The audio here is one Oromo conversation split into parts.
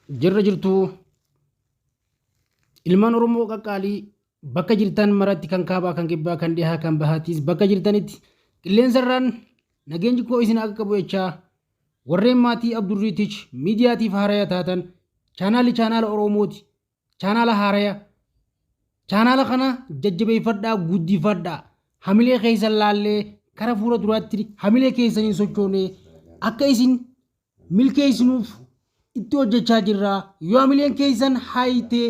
Jirra jirtuu ilmaan Oromoo qaqqaalii bakka jirtan maratti, kan kaabaa, kan kibbaa, kan dhihaa, kan bahaattis, bakka jirtanitti qilleensarraan nageenyi koo isin akka qabu jechaa, warreen maatii Abdurriitich miidiyaatiif haaraya taatan, chaanaalli chaanaala Oromooti, chaanaala haaraya. Chaanaala kana jajjabeeffadhaa, guddifadhaa. Hamilee keessan laallee kara fuula duraatti hamilee keessaniin sochoonee akka isin milkeessinuuf itti hojjechaa jirra. Yoo hamileen keessan haayite,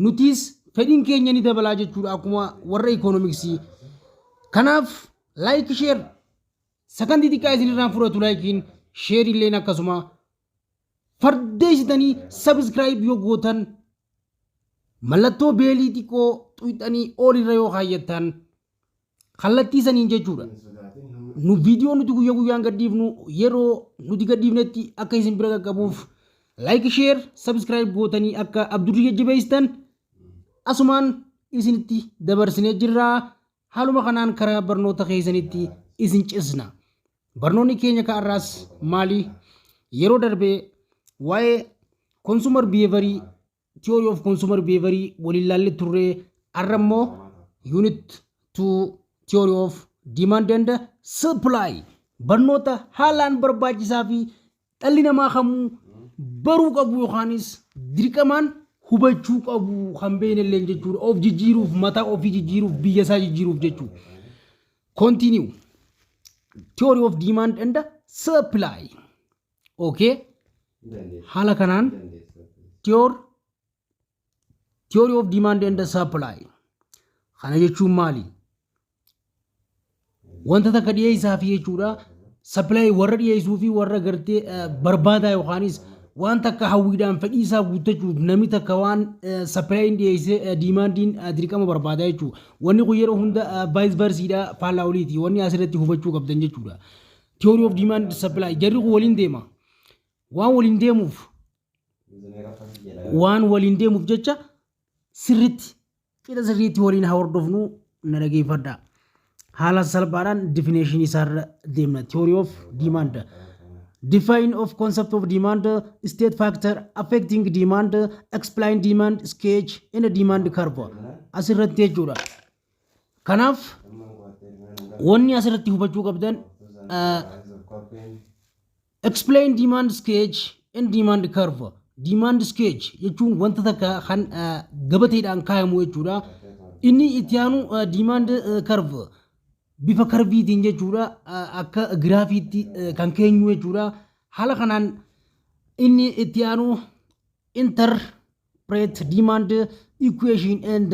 nutis fedhiin keenya ni dabalaa jechuudha, akkuma warra ikoonomiksii. Kanaaf like, share, sakandii xiqqaa isinirraan fudhatu likeiin, share illeen akkasuma fardeessitanii subscribe yoo gootan, mallattoo bellii xiqqoo xuyxanii ol irra yoo kaayyattan, kallattii saniin jechuudha. Nu viidiyoo nuti guyyaa guyyaan gadhiifnu yeroo nuti gadhiifnetti akka isin bira qaqqabuuf like, share, subscribe gootanii akka Abdurrii jajjabeessitan asumaan isinitti dabarsinee jirra. Haaluma kanaan karaa barnoota keessanitti isin cisna. Barnoonni keenya ka'arraas maali? Yeroo darbee waa'ee consumer behavior, theory of consumer behavior waliin laallee turre. Har'a immoo unit 2, theory of demand and supply, barnoota haalaan barbaachisaa fi dhalli namaa kamuu baruu qabu yookaanis dirqamaan hubachuu qabu kan beekne jechuudha. Of jijjiiruuf, mataa ofii jijjiiruuf, biyya isaa jijjiiruuf jechuudha. Continue. Theory of demand and supply. Okay. Haala kanaan theory of demand and supply. Kana jechuun maali? Wanta takka dhiyeessaa fi jechuudha. Supply warra dhiyeessuu fi warra gartee barbaadaa yookaanis waan takka hawwiidhaan fedhii isaa guuttachuuf namni takka waan supplyin dhiyeessee demandiin dirqama barbaadaa jechuudha. Wanni kun yeroo hunda vice versaiidha, faallaa oliiti. Wanni asirratti hubachuu qabdan jechuudha. Theory of demand supply jarri kun waliin deema. Waan waliin deemuuf jecha sirriitti qixa sirriitti waliin haa hordofnu, na dhageeffadha. Haala salphaadhaan definition isaarra deemna. Theory of demand. Define of concept of demand, state factor affecting demand, explain demand schedule and demand curve asirratti jechuudha. Kanaaf wanni asirratti hubachuu qabdan explain demand schedule and demand curve. Demand schedule jechuun wanta takka kan gabateedhaan kaayamu jechuudha. Inni itti aanu demand curve bifa curveiitiin jechuudha, akka giraafiitti kan keenyu jechuudha. Haala kanaan inni itti aanu interpret demand equation and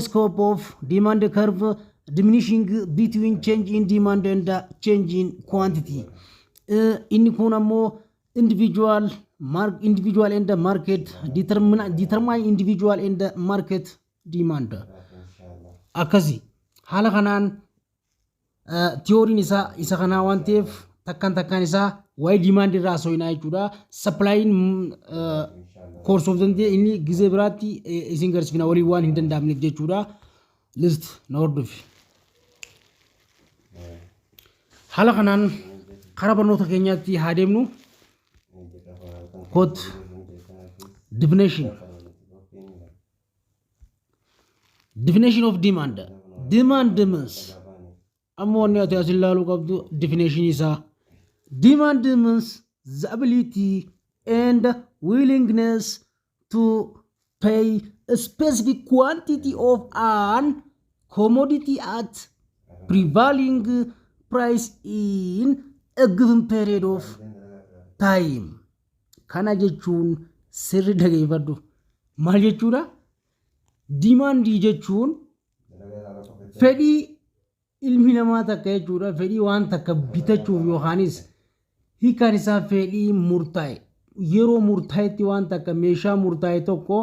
slope of demand curve diminishing between change in demand and change in quantity. Inni kun ammoo individual and market determine individual and market demand. Akkasi haala kanaan theoryn isaa isa kanaa waan ta'eef takkaan takkaan isaa waa'ee demand irraa haasofnaa jechuudha. Supplyin course of danda'e inni gizee biraatti isin garsiifna, waliin waan hin danda'amneef jechuudha. List na hordofi. Haala kanaan karaa barnoota keenyaatti haa deemnu. Quote definition. Definition of demand. Demand means, amma wanni ati as ilaaluu qabdu definition isaa. Demand means the ability and willingness to pay a specific quantity of an commodity at prevailing price in a given period of time. Kana jechuun sirri dhageeffadhu. Maal jechuudha? Demandii jechuun fedhii ilmi namaa takka jechuudha. Fedhii waan takka bitachuuf yookaanis hiikaan isaa fedhii murtaa'e yeroo murtaa'etti waan takka, meeshaa murtaa'e tokko,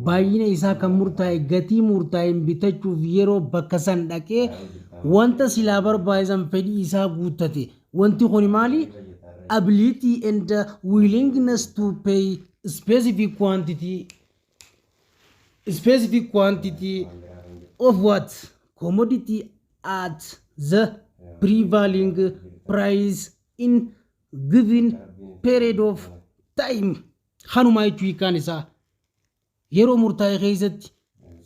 baay'ina isaa kan murtaa'e, gatii murtaa'een bitachuuf yeroo bakka san dhaqee wanta silaa barbaachisan fedhii isaa guuttate. Wanti kun maali? Ability and willingness to pay specific quantity of what? Commodity at the prevailing price in given period of time. Kanumaa jechuu hiikkaan isaa yeroo murtaa'e keessatti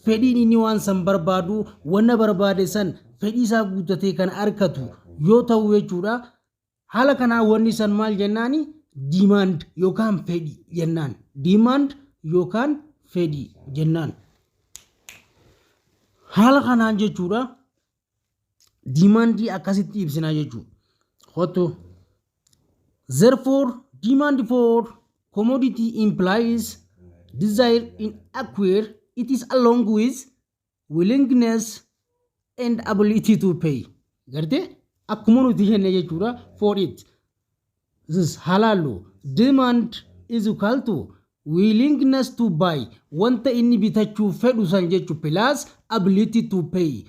fedhiin inni waan san barbaadu, wanna barbaade san fedhii isaa guuttatee kan argatu yoo ta'u jechuudha. Haala kanaan wanni san maal jennaani? Demand yookaan fedhii jennaan. Demand yookaan fedhii jennaan. Haala kanaan jechuudha, demandii akkasitti ibsinaa jechuudha. Kottu. Therefore, demand for commodity implies desire in acquire it is along with willingness and ability to pay. Gartee, akkuma nuti jenne jechuudha, for it. This halaalu demand is equal to willingness to buy, wanta inni bitachuu fedhu san jechu, plus ability to pay,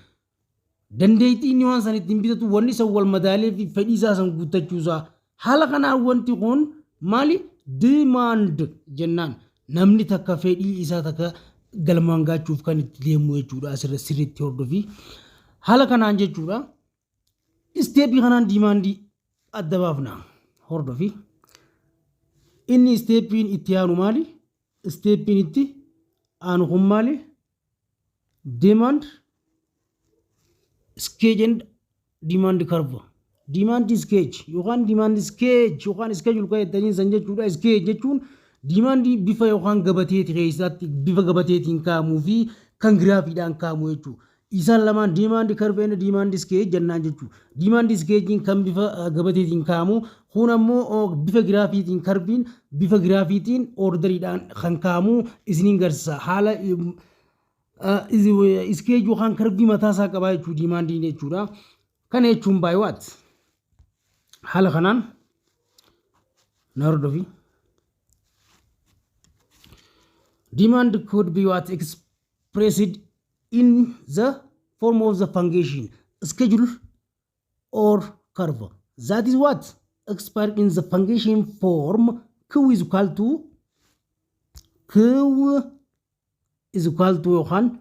dandeettii inni waan san ittiin bitatu, wanni san wal madaalee fi fedhii isaa san guuttachuusaa. Haala kanaan wanti kun maali? Demand jennaan. Namni takka fedhii isaa takka galmaan gaachuuf kan itti deemu jechuudha. Asirra sirriitti hordofi. Haala kanaan jechuudha, stepii kanaan demandii adda baafna. Hordofi. Inni stepiin itti aanu maali? Stepiin itti aanu kun maali? Demand schedule and demand curve. Demand schedule yookaan demand schedule yookaan schedule kan jettanii san jechuudha. Schedule jechuun demandii bifa yookaan gabateeti keessatti bifa gabateetiin kaa'amuu fi kan giraafiidhaan kaa'amu jechuudha. Isaan lamaan demand curve and demand schedule jennaan jechuudha. Demand scheduleiin kan bifa gabateetiin kaa'amu kun ammoo bifa giraafiitiin, curveiin bifa giraafiitiin orderiidhaan kan kaa'amu isiniin garsiisa. Haala schedule yookaan curveii mataasaa qabaa jechuudha demandiin jechuudha. Kana jechuun by what? Haala kanaan na hordofi. Demand could be what? Expressed in the form of the function, schedule or curve. That is what? Expressed in the function form Q is equal to yookaan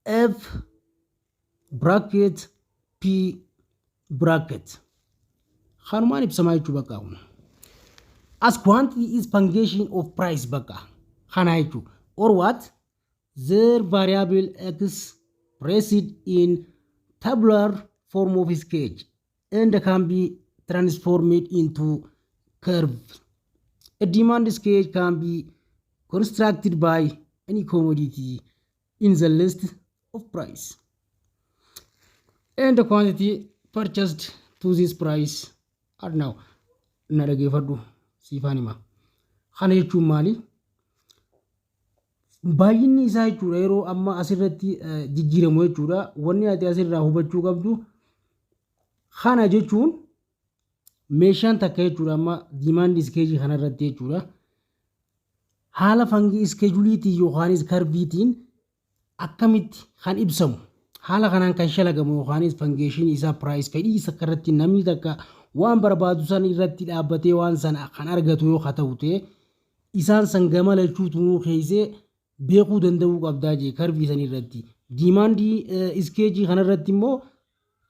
F bracket P bracket. Kanumaan ibsamaa jechuu bakka kun. As quantity is function of price bakka kana jechuu, or what? Their variable expressed in tabular form of schedule and can be transformed into curve. A demand schedule can be constructed by any commodity in the list of price and the quantity purchased to this price are now. Na dhageeffadhu, siifaan hima. Kana jechuun maali? Baay'inni isaa jechuudha yeroo amma asirratti jijjiiramu jechuudha. Wanni ati asirraa hubachuu qabdu, kana jechuun meeshaan takka jechuudha, amma demand schedule kanarratti jechuudha. Haala function scheduleiitiin yookaanis curveiitiin akkamitti kan ibsamu, haala kanaan kan shalagamu yookaanis functionii isaa price fedhii isa irratti namni takka waan barbaadu san irratti dhaabbatee waan sana kan argatu yoo haa ta'u ta'e, isaan san gama lachuutu keessee beekuu danda'uu qabdaa jee curveii san irratti. Demandii schedule kanarratti immoo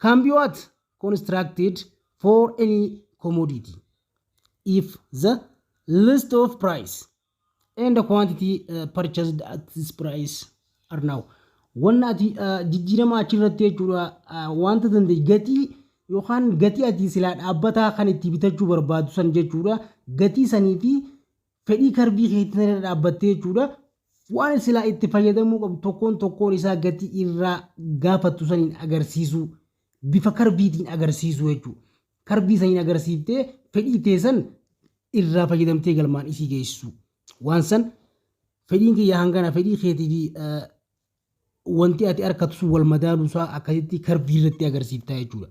can be what? Constructed for any commodity if the list of price and the quantity purchased at this price are now. Wanna ati jijjiirama achirratti jechuudha, wanta danda'e gatii yookaan gatii ati silaa dhaabbataa kan itti bitachuu barbaadu san jechuudha, gatii sanii fi fedhii curveii keetii irra dhaabbattee jechuudha, waan silaa itti fayyadamuu qabu tokkoon tokkoon isaa gatii irraa gaafattu saniin agarsiisuu, bifa curveiitiin agarsiisuu jechuudha. Curveii saniin agarsiiftee fedhii teessan irraa fayyadamtee galmaan isii geessisu. Waan san fedhiin kiyya hangana, fedhii keetii fi wanti ati harkatu sun wal madaaluu isaa akkasitti curveii irratti agarsiiftaa jechuudha.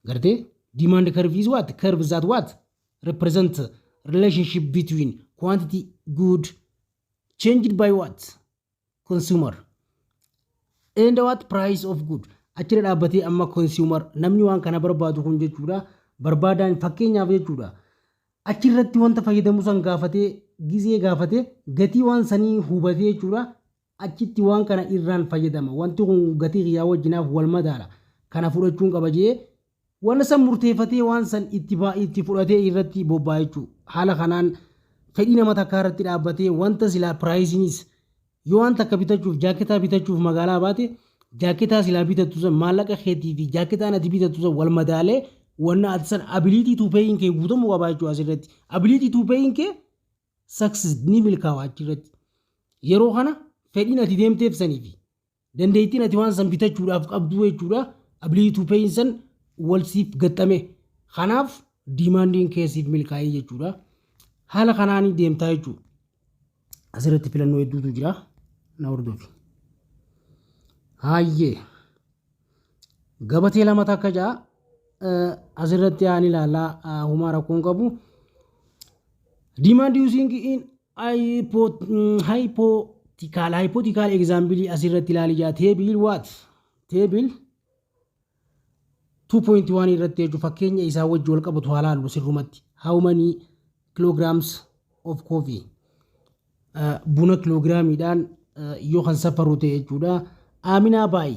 Gartee, demand curve is what? Curve that what? Represent relationship between quantity good changed by what? Consumer and what? Price of good. Achirra dhaabbatee amma consumer, namni waan kana barbaadu kun jechuudha, barbaadaan fakkeenyaaf jechuudha, achirratti wanta fayyadamu san gaafatee, gizee gaafatee, gatii waan sanii hubatee jechuudha, achitti waan kana irraan fayyadama, wanti kun gatii kiyyaa wajjinaaf wal madaala, kana fudhachuun qaba jee wanta san murteeffatee waan san itti fudhatee irratti bobba'a jechuudha. Haala kanaan Fedhii nama takkaa irratti dhaabbatee wanta silaa priceiinis yoo waan takka bitachuuf, jaaketaa bitachuuf magaalaa baate, jaaketaa silaa bitattu san maallaqa keetii fi jaaketaan ati bitattu san wal madaalee wanna ati san ability to payin kee guutamuu qabaa jechuudha asirratti. Ability to payin kee success ni milkaa'a achirratti. Yeroo kana fedhiin ati deemteef sanii fi dandeettiin ati waan san bitachuudhaaf qabdu jechuudha. Ability to payin san wal siif gaxxame. Kanaaf demandiin kee siif milkaa'ee jechuudha. Haala kanaan deemtaa jechuudha. Asirratti filannoo hedduutu jira. Na hordofi. Hayyee. Gabatee lama takka ja'a. Asirratti aan ilaallaa, humaa rakkoon qabu. Demand using in hypothetical example asirratti ilaali jaa. Table what? Table 2.1 irratti jechuun fakkeenya isaa wajji wal qabatu haa laallu sirrumatti. How many kilograms of coffee? Buna kiloogiraamiidhaan yoo kan safaru ta'e jechuudha. Amina buy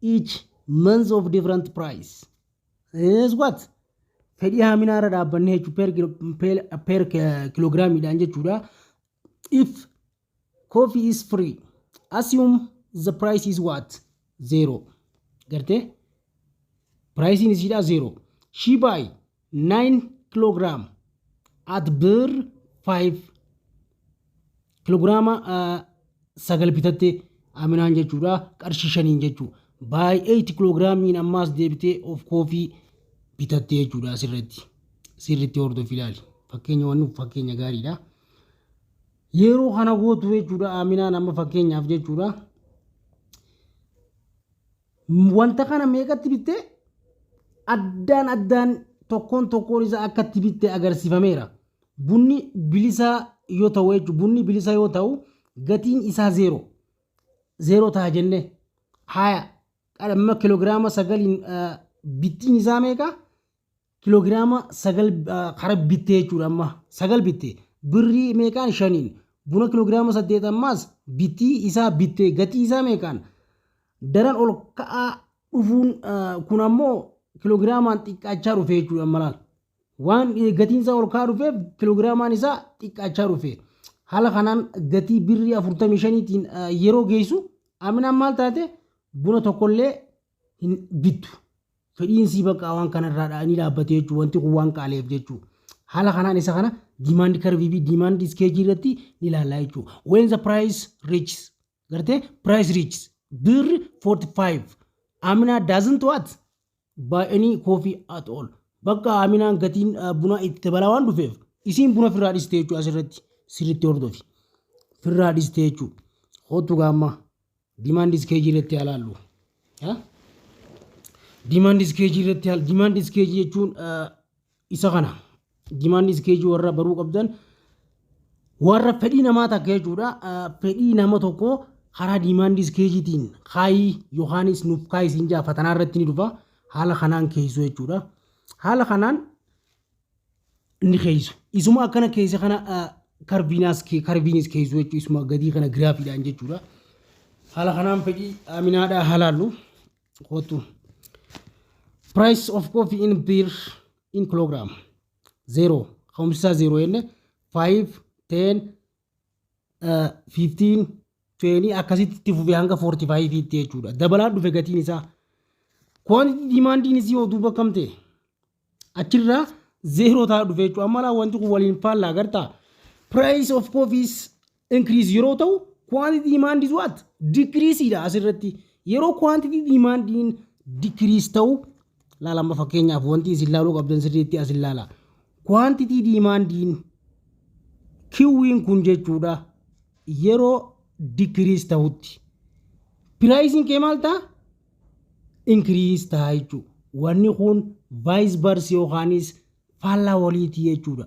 each month of different price. Is what? Fedhii Aminaa irra dhaabbannee jechuudha, per kiloogiraamiidhaan jechuudha. If coffee is free, assume the price is what? Zero. Gartee? Priceiin isiidhaa zero. She buy 9 kilogram at birr 5. Kiloogiraama 9 bitatte Aminaan jechuudha, qarshii 5n jechuudha. Buy 8 kiloogiraamiin ammaas deebitee of coffee bitatte jechuudha asirratti. Sirriitti hordofi, ilaali. Fakkeenya wanni fakkeenya gaariidha. Yeroo kana gootu jechuudha, Aminaan amma fakkeenyaaf jechuudha. Wanta kana meeqatti bittee, addaan addaan tokkoon tokkoon isaa akka itti bitte agarsiifameera. Bunni bilisaa yoo ta'u jechuudha. Bunni bilisa yoo ta'u gatiin isaa zero. Zero ta'a jenne. Haya, amma kiloogiraama 9n bittiin isaa meeqa? Kiloogiraama 9 kara bittee jechuudha, amma 9 bitte. Birrii meeqaan? 5n. Buna kiloogiraama 8 ammaas bittii isaa bittee gatii isaa meeqaan? Daran ol ka'aa dhufuun kun ammoo kiloogiraamaan xiqqaachaa dhufe jechuudha amma laal. Waan gatiin isaa ol ka'aa dhufeef kiloogiraamaan isaa xiqqaachaa dhufe. Haala kanaan gatii birrii 45tiin yeroo geessu Aminaan maal taate? Buna tokkollee hin bittu. Fedhiinsii bakka waan kanarraa ni dhaabbate jechuudha, wanti kun waan qaaleef jechuudha. Haala kanaan isa kana demand curveii fi demand scheduleii irratti ni ilaalla jechuudha. When the price reaches, gartee, price reaches birr 45, Amina doesn't what? Buy any coffee at all. Bakka Aminaan gatiin bunaa itti dabalaa waan dhufeef isiin buna firraa dhiste jechuudha asirratti, sirriitti hordofi. Firraa dhiste jechuudha. Hootu gaamma demand scheduleii irratti haa ilaallu. Demand scheduleii irratti, demand scheduleii jechuun isa kana. Demand scheduleii warra baruu qabdan warra fedhii namaa takka jechuudha. Fedhii nama tokkoo karaa demand scheduleiitiin kaayii yookaanis nuuf kaayii siin jaa, fatanaa irratti ni dhufa. Haala kanaan keessu jechuudha. Haala kanaan ni keessu. Isuma akkana keessa kana curveiinaas curveiinis keessu jechuudha. Isuma gadii kana giraafiidhaan jechuudha. Haala kanaan fedhii Aminaadhaa halaallu. Kootu. Price of coffee in birr in kilogram. Zero. Ka'umsi isaa zero jenne, 5, 10, 15, 20 akkasitti itti fufee hanga 45 tti jechuudha. Dabalaa dhufe gatiin isaa. Quantity demandiin isii yoo duuba kam ta'e achirraa zero ta'aa dhufe jechuudha. Amma laa wanti kun waliin faallaa agartaa. Price of coffee is increase yeroo ta'u quantity demand is what? Decrease dha asirratti. Yeroo quantity demandiin decrease ta'u laala, amma fakkeenyaaf wanti isin laaluu qabdan sirriitti as ilaala. Quantity demandiin Q'n kun jechuudha yeroo decrease ta'utti priceiin kee maal ta'a? Increase ta'a jechuudha. Wanni kun vice versa yookaanis faallaa waliiti jechuudha.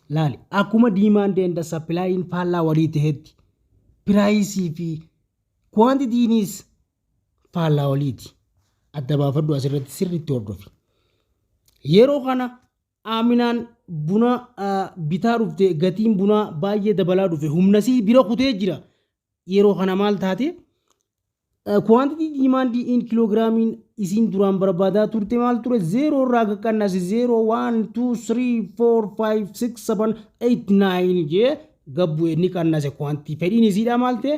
Laali, akkuma demand and supplyin faallaa walii ta'etti priceii fi quantityiinis faallaa waliiti. Adda baafadhu, asirratti sirriitti hordofi. Yeroo kana Aminaan buna bitaa dhufte, gatiin bunaa baay'ee dabalaa dhufe, humna sii bira kutee jira. Yeroo kana maal taate? Quantity demandii in kiloogiraamiin Isiin duraan barbaadaa turte maal ture? Zero irraa qaqqannase. 0, 1, 2, 3, 4, 5, 6, 7, 8, 9 jee gabbu'e, ni qannase. Quantity fedhiin isiidha maal ta'e?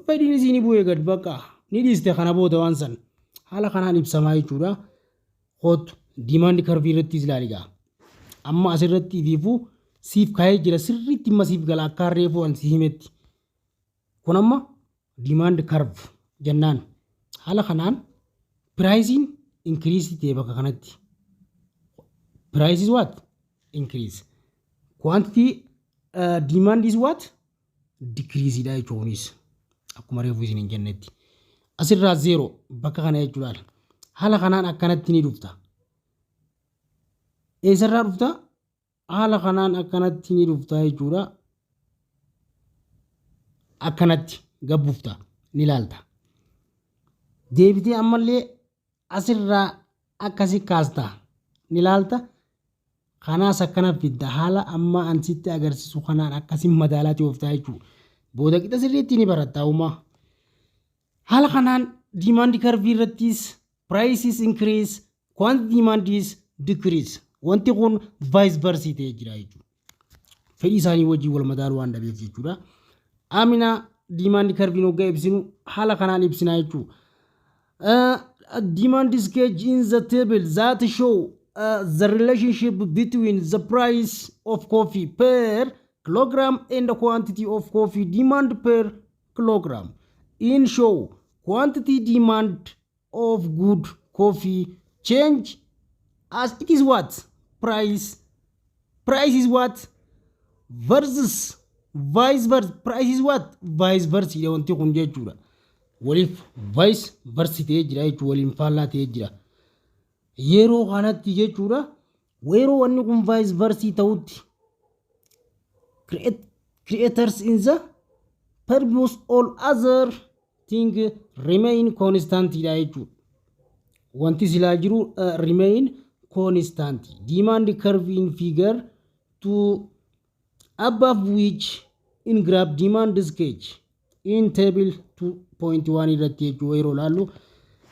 Fedhiin isii ni bu'ee gad, bakka ni dhiiste. Kana booda waan san haala kanaan ibsamaa jechuudha. Kootu, demand curve irratti ilaali gaa. Amma asirratti ifiifuu siif kaa'ee jira, sirriitti imma siif gala akka reefuu an si himetti. Kun amma demand curve jennaan haala kanaan priceiin increase ta'e bakka kanatti. Price is what? Increase. Quantity demand is what? Decrease dha jechuunis akkuma reefuu isin hin jennetti. Asirraa zero bakka kana jechuudha. Haala kanaan akkanatti ni dhufta. Eessarraa dhufta? Haala kanaan akkanatti ni dhufta jechuudha. Akkanatti gabbufta, ni ilaalta. Deebitee ammallee asirraa akkasi kaasta, ni ilaalta. Kanaas akkana fidda, haala amma an sitti agarsiisu kanaan akkasi madaalaatti ooftaa jechuudha. Booda qixa sirriitti ni baratta uumaa. Haala kanaan demand curve irrattis prices increase, quantity demand is decrease. Wanti kun vice versa ta'ee jira jechuudha. Fedhii isaanii wajjin wal madaaluu waan dhabeef jechuudha. Amina demand curve hoggaa ibsinu haala kanaan ibsinaa jechuudha. Demand sketch in the table that show the relationship between the price of coffee per kilogram and the quantity of coffee demand per kilogram. In show quantity demand of good coffee change as it is what? Price. Price is what? Versus, vice versa. Price is what? Vice versa wanti kun jechuudha. Waliif vice versa ta'ee jira jechuudha, waliin faallaa ta'ee jira. Yeroo kanatti jechuudha, yeroo wanni kun vice versa ta'utti creators in the purpose all other thing remain constant dha jechuudha. Wanti silaa jiru remain constant. Demand curve in figure 2 above which in graph demand sketch in table 2.1 irratti jechuudha. Yeroo ilaallu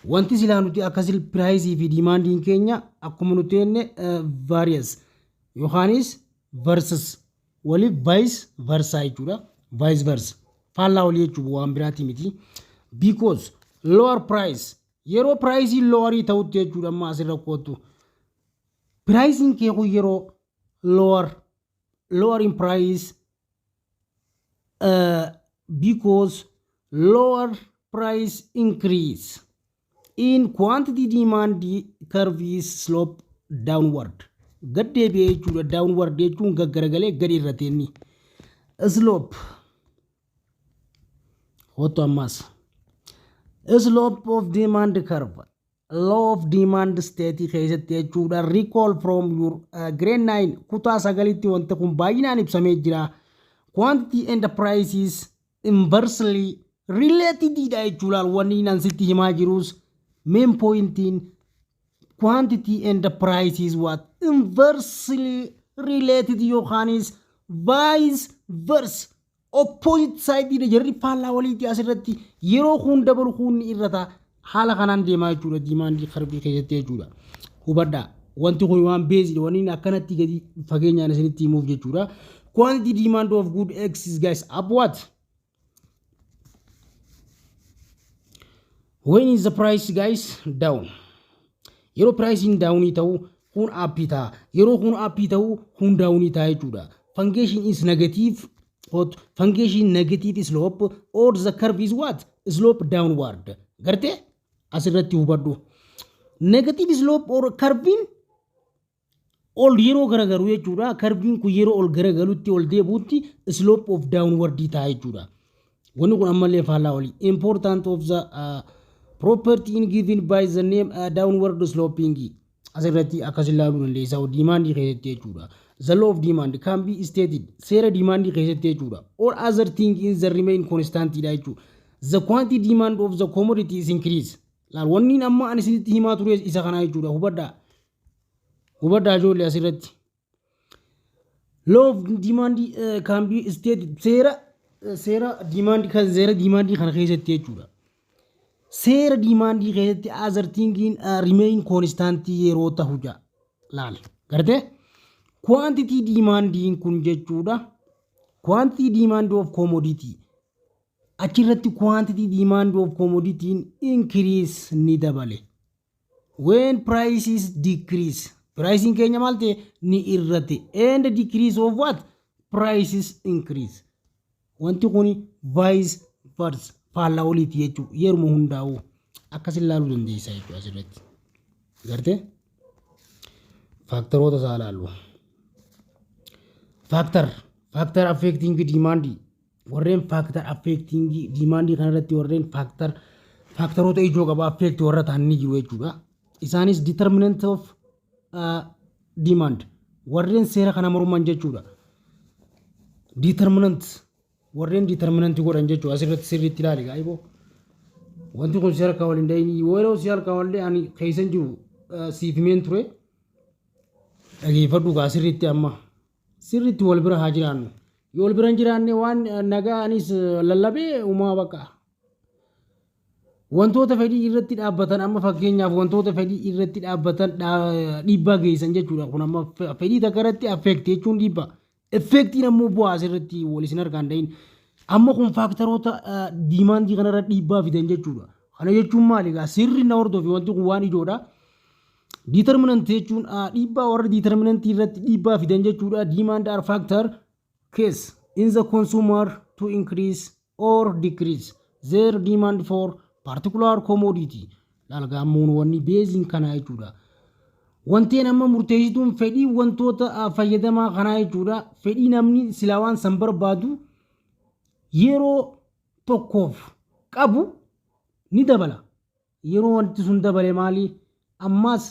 wanti silaa nuti akkasil priceii fi demandiin keenya akkuma nuti jenne various yookaanis versus waliif vice versa jechuudha. Vice versa, faallaa walii jechuudha, waan biraati miti. Because lower price, yeroo priceiin lowerii ta'utti jechuudha. Amma asirra kootu, priceiin kee kun yeroo lower in price, because lower price increase in quantity demand, curve is slope downward, gad deebi'ee jechuudha. Downward jechuun gaggaragalee gadi irratti inni slope. Hotu ammas slope of demand curve, law of demand state keessatti jechuudha. Recall from your grade 9, kutaa sagalitti wanta kun baay'inaan ibsamee jira. Quantity and the price is inversely related dha jechuudha. Wanni nan sitti himaa jirus main pointiin quantity and the price is what? Inversely related yookaanis vice versa, opposite side dha jarri, faallaa waliitti. Asirratti yeroo kun dabalu kun ni irrata, haala kanaan deemaa jechuudha demand curve keessatti jechuudha. Hubadhaa, wanti kun waan beezidha, wanni akkanatti gadi fageenyaan isinitti himuuf jechuudha. Quantity demand of good X is, guys, up what? When is the price, guys, down? Yeroo priceiin downii ta'u kun upii ta'a. Yeroo kun upii ta'u kun downii ta'a jechuudha. Function is negative, what? Function negative slope or the curve is what? Slope downward. Gartee, asirratti hubadhu. Negative slope or curvein ol yeroo garagaru jechuudha. Curveiin kun yeroo ol garagalutti, ol deebi'utti, slope of downward ta'a jechuudha. Wanni kun ammallee faallaa olii. Important of the property in given by the name downward sloping. Asirratti akkas ilaaluu dandeessa demandii keessatti jechuudha. The law of demand can be stated, seera demandii keessatti jechuudha. All other thing in the remain constant dha jechuudha. The quantity demand of the commodity is increase. Laal, wanni amma ani isinitti himaa ture isa kana jechuudha. Hubadhaa. Hubadhaa ijoollee asirratti. Law of demand can be stated, seera demand kan seera demandii kana keessatti jechuudha. Seera demandii keessatti other thingiin remain constantii yeroo ta'u jaa. Laal. Gartee? Quantity demandiin kun jechuudha. Quantity demand of commodity. Achirratti quantity demand of commodity increase, ni dabale. When prices decrease. Pricing keenya maal ta'e? Ni irrate. And decrease of what? Prices increase. Wanti kun vice versa, faallaa oliiti jechuudha. Yeruma hundaa'u akkas ilaaluu dandeessa jechuudha asirratti. Gartee? Factoroota isaa ilaallu. Factor affecting demand, warreen factor affecting demand kanarratti warreen factoroota ijoo qaba affect warra ta'an ni jiru jechuudha. Isaanis determinant of demand, warreen seera kana morman jechuudha. Determinant, warreen determinant godhan jechuudha. Asirratti sirriitti ilaali gaa'iboo. Wanti kun si harkaa waliin dhayin, yeroo si harkaa waliin ani keessan jiru siif himeen ture. Dhageeffadhu gaa sirriitti, amma sirriitti wal bira haa jiraannu. Yoo wal bira hin jiraanne waan nagaa anis lallabee uumaa bakka. Wantoota fedhii irratti dhaabbatan, amma fakkeenyaaf wantoota fedhii irratti dhaabbatan dhiibbaa geessan jechuudha. Kun amma fedhii takka irratti affect jechuun dhiibbaa. Effectiin ammoo bu'aa asirratti wal isin harkaan dhayin. Amma kun factoroota demandii kanarra dhiibbaa fidan jechuudha. Kana jechuun maali gaa? Sirri na hordofi, wanti kun waan ijoodha. Determinant jechuun dhiibbaa, warra determinantii irratti dhiibbaa fidan jechuudha. Demand are factor cause in the consumer to increase or decrease their demand for particular commodity. Laal, wanni beeziin kanaa jechuudha. Wanteen amma murteessituun fedhii wantoota fayyadamaa kanaa jechuudha. Fedhii namni silaa waan san barbaadu yeroo tokkoof qabu ni dabala. Yeroo wanti sun dabale maali? Ammaas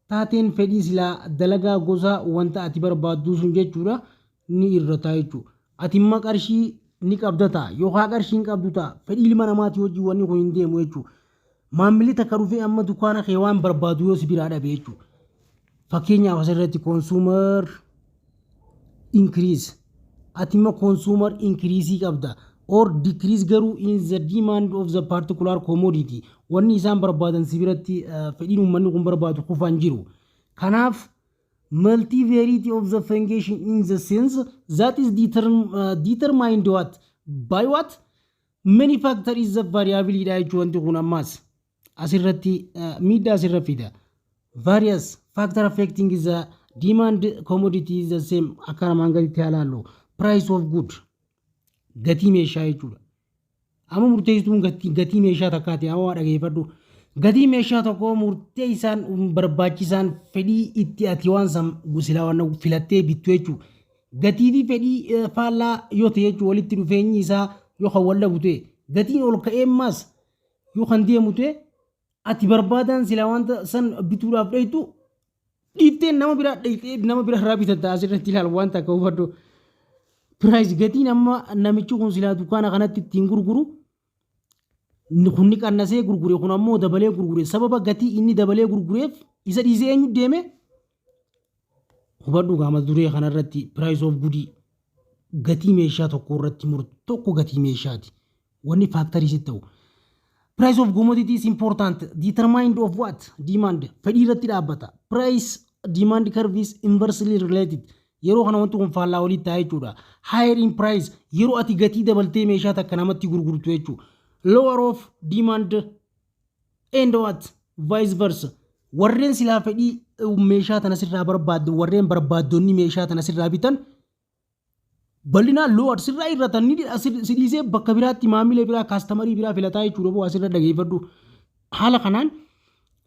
taateen fedhii silaa dalagaa gosa wanta ati barbaaddu sun jechuudha ni irrata jechuudha. Ati immoo qarshii ni qabda ta'a yookaan qarshii hin qabdu ta'a, fedhii ilma namaatii hojii wanni kun hin deemu jechuudha. Maamilli takka dhufee amma dukkaana kee waan barbaadu yoo si biraa dhabe jechuudha. Fakkeenyaaf asirratti consumer increase, ati immoo consumer increase qabda or decrease garuu in the demand of the particular commodity, wanni isaan barbaadan si biratti fedhiin uummanni kun barbaadu kufaan jiru. Kanaaf multivariety of the function in the sense that is determined what by what many factor is the variability dha jechuun. Wanti kun ammaas asirratti miidhaa asirra fida. Various factor affecting the demand commodity is the same. Akka armaan gaditti ilaallu, price of good, gatii meeshaa jechuudha. Amma murteessituun gatii meeshaa takkaati. Amma waa dhageeffadhu. Gatii meeshaa tokko murteessaan barbaachisaan fedhii itti ati waan san silaa waan filattee bittu jechuudha. Gatii fi fedhii faallaa yoo ta'e jechuudha, walitti dhufeenyi isaa yoo kan wal dhabu ta'e, gatiin ol ka'ee ammaas yoo kan deemu ta'e, ati barbaadaan silaa wanta san bituudhaaf dheeytu dhiiftee nama biraa dheeytee nama biraa irraa bitatta. Asirratti ilaalu wanta akka hubadhu. Price, gatiin amma namichi kun silaa dukkaana kanatti ittiin gurguru kun ni qannasee gurgure, kun ammoo dabalee gurgure. Sababa gatii inni dabalee gurgureef isa dhiisee eenyu deeme? Hubadhu gaama duree kanarratti price of goodii, gatii meeshaa tokko irratti murtu tokko gatii meeshaati wanni factorii sitti ta'u. Price of commodity is important determined of what? Demand, fedhii irratti dhaabbata. Price demand curve is inversely related. Yeroo kana wanti kun faallaa walitti ta'a jechuudha. Higher in price, yeroo ati gatii dabaltee meeshaa takka namatti gurgurtu jechuudha. Lower of demand and what? Vice versa. Warreen silaa fedhii meeshaa tana sirraa barbaaddu, warreen barbaaddonni meeshaa tana sirraa bitan bal'inaan lower sirraa irratan, ni si dhiisee bakka biraatti maamila biraa, customerii biraa filataa jechuudha. Bu'aa asirra dhageeffadhu. Haala kanaan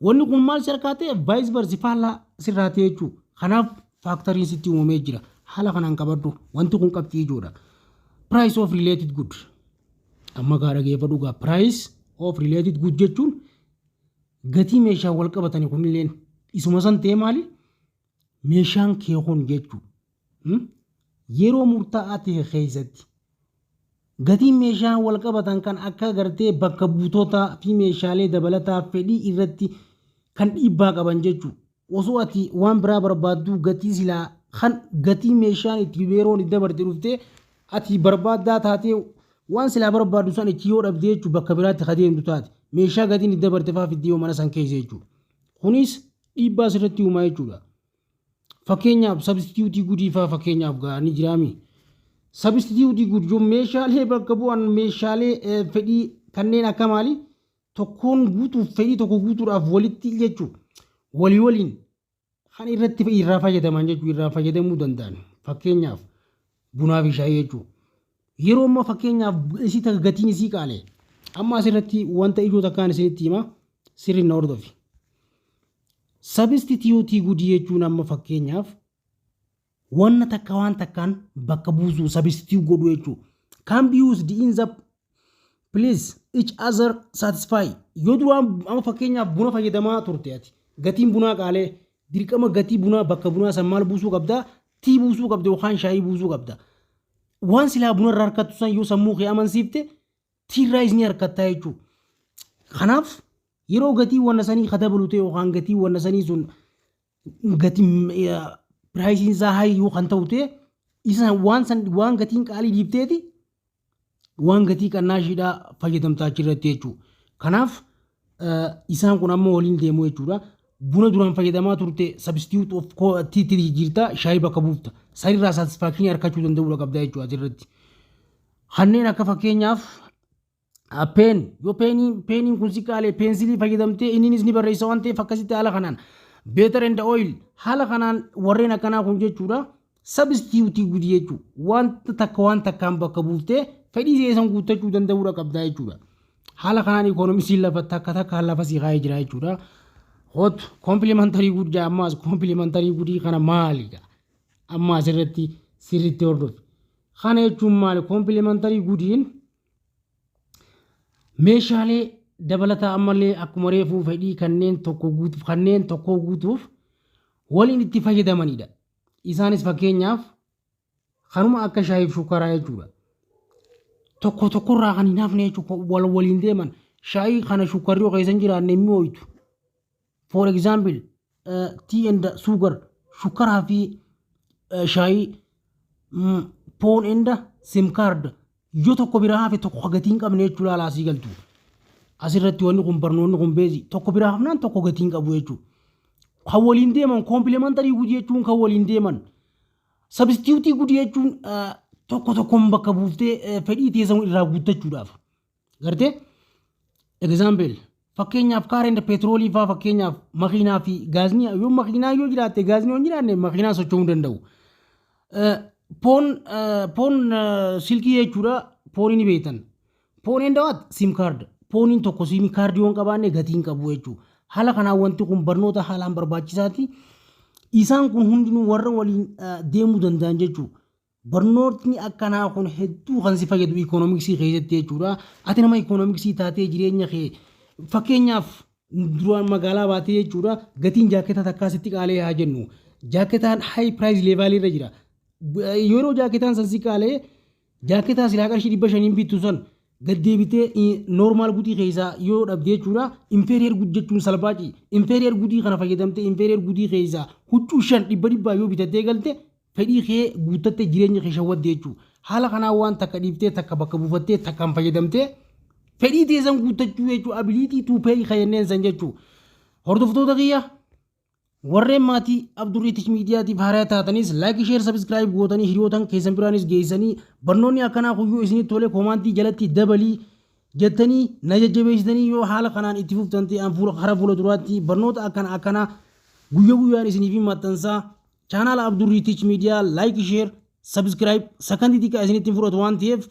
wanni kun maal si harkaa ta'e? Vice versa, faallaa sirraa ta'e jechuudha. Kanaaf factoriin sitti uumamee jira. Haala kanaan qabadhu, wanti kun qabxii ijoodha. Price of related good. Amma gaa dhageeffadhu gaa, price of related good jechuun gatii meeshaa wal qabatanii kunilleen isuma san ta'e maali? Meeshaan kee kun jechuudha. Yeroo murtaa'aa ta'e keessatti gatiin meeshaa wal qabatan kan akka gartee bakka buutotaa fi meeshaalee dabalataa fedhii irratti kan dhiibbaa qaban jechuudha. Osoo ati waan biraa barbaaddu gatii silaa kan gatii meeshaan itti yeroon itti dabarte dhuftee ati barbaaddaa taatee Waan silaa barbaadu san ichi yoo dhabdee jechuudha, bakka biraatti adeemtu taate, meeshaa gatiin itti dabarte fa'aa fiddee yoo mana san keessa jechuudha. Kunis dhiibbaa sirratti uumaa jechuudha. Fakkeenyaaf, substitute goodii fa'aa fakkeenyaaf ga'anii jiraami. Substitute good yoo meeshaalee bakka bu'an, meeshaalee fedhii kanneen akka maali, tokkoon guutuuf, fedhii tokko guutuudhaaf walitti jechuudha. Walii waliin kan irratti irraa fayyadaman jechuudha, irraa fayyadamuu danda'an. Fakkeenyaaf, bunaa fi shaayii jechuudha. Yeroo ammaa, fakkeenyaaf, isii takka gatiin isii qaale. Amma asirratti wanta ijoo takkaan isinitti hima, sirri na hordofi. Substitute goodii jechuun amma fakkeenyaaf wanna takka waan takkaan bakka buusuu, substitute godhu jechuudha. Can be used in the place each other satisfy. Yoo duraan amma fakkeenyaaf buna fayyadamaa turte, ati gatiin bunaa qaalee, dirqama gatii bunaa bakka bunaa san maal buusuu qabdaa? Tea buusuu qabda yookaan shaayii buusuu qabda. Waan silaa buna irraa harkattu san yoo sammuu kee amansiifte, tea irraa ni harkattaa jechuudha. Kanaaf yeroo gatii wanna sanii kadabalu ta'e yookaan gatii wanna sanii sun gatii priceiin isaa high yoo kan ta'u ta'e, isa waan san waan gatiin qaalii dhiifteeti waan gatii qannaashiidhaa fayyadamtaa achirratti jechuudha. Kanaaf isaan kun amma waliin deemu jechuudha. Buna duraan fayyadamaa turte substitute of teatti jijjiirtaa, shaayii bakka buufta. Sanirraa satisfaction argachuu danda'uudha qabda jechuudha asirratti. Kanneen akka fakkeenyaaf pen, yoo peniin kun si qaalee, pencilii fayyadamtee inninis ni barreessa waan ta'eef, akkasitti haala kanaan butter and oil, haala kanaan warreen akkanaa kun jechuudha, substitute goodii jechuudha. Wanta takka waan takkaan bakka buuftee fedhii seesan guuttachuu danda'uudha qabda jechuudha. Haala kanaan economicsiin lafa takka takkaan lafa sii kaa'ee jira jechuudha. Hot complementary good jaa. Ammaas complementary goodii kana maali? Amma asirratti sirriitti hordofi. Kana jechuun maali? Complementary goodiin meeshaalee dabalataa ammallee akkuma reefuu fedhii kanneen tokko guutuuf waliin itti fayyadamanidha. Isaanis fakkeenyaaf kanuma akka shaayiif shukkaraa jechuudha. Tokko tokkorraa kan hin hafne jechuudha, wal waliin deeman. Shaayii kana shukkarri yoo keessa hin jiraanne hin mi'ooytu. For example, tea and sugar, shukkaraa fi shaayii, phone and SIM card, yoo tokko biraa hafe tokko gatii hin qabne jechuudha alaasii galtu. Asirratti wanni kun, barnoonni kun beezi tokko biraa hafnaan tokko gatii hin qabu jechuudha. Kan waliin deeman complementary goodii jechuun kan waliin deeman. Substitute goodii jechuun tokko tokkoon bakka buuftee fedhii teessan irraa guuttachuudhaaf. Gartee? Example, fakkeenyaaf car and petrolii fa'aa, fakkeenyaaf makiinaa fi gaaznii, yoo makiinaa yoo jiraatte, gaaznii yoo hin jiraanne makiinaa socho'uu hin danda'u. Phone silkii jechuudha, phoneii ni beektan. Phone and what? SIM card. Phoneiin tokko SIM cardii yoo hin qabaanne gatii hin qabu jechuudha. Haala kanaan wanti kun barnoota haalaan barbaachisaati. Isaan kun hundinuu warra waliin deemuu danda'an jechuudha. Barnootni akkanaa kun hedduu kan si fayyadu economicsii keessatti jechuudha. Ati nama economicsii taatee jireenya kee, fakkeenyaaf duraan magaalaa baatee jechuudha, gatiin jaaketaa takkaa sitti qaalee haa jennu. Jaaketaan high price levelii irra jira. Yeroo jaaketaan san si qaalee, jaaketaa silaa qarshii 500n bittu san gaddeebitee normal goodii keessaa yoo dhabde jechuudha. Inferior good jechuun salphaaci. Inferior goodii kana fayyadamtee inferior goodii keessaa huccuu shan dhibba dhibbaa yoo bitattee galte, fedhii kee guuttattee jireenya kee shawwadde jechuudha. Haala kanaan waan takka dhiiftee, takka bakka buufattee, takkaan fayyadamtee fedhii teessan guuttachuu jechuudha. Ability to pay kayyanneen san jechuudha. Hordoftoota kiyya, warreen maatii Abdurriitish Miidiyaatiif haaraa taatanis like, share, subscribe gootanii hiriyootan keessan biraanis geessanii, barnoonni akkanaa kuyyuu isinitti tole commentii jalatti dabalii jettanii na jajjabeessitanii, yoo haala kanaan itti fuftan ta'an, fuula kara fuula duraatti barnoota akkana akkanaa guyyaa guyyaan isiniif maxxansaa. Chaanaala Abdurriitish Miidiyaa like, share, subscribe sakandii xiqqaa isinitti fudhatu waan ta'eef,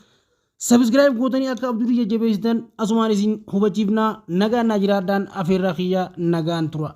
subscribe gootanii akka Abdurii jajjabeessitan asumaan isin hubachiifnaa. Nagaan naa jiraadhaan afeerraa kiyya, nagaan tura.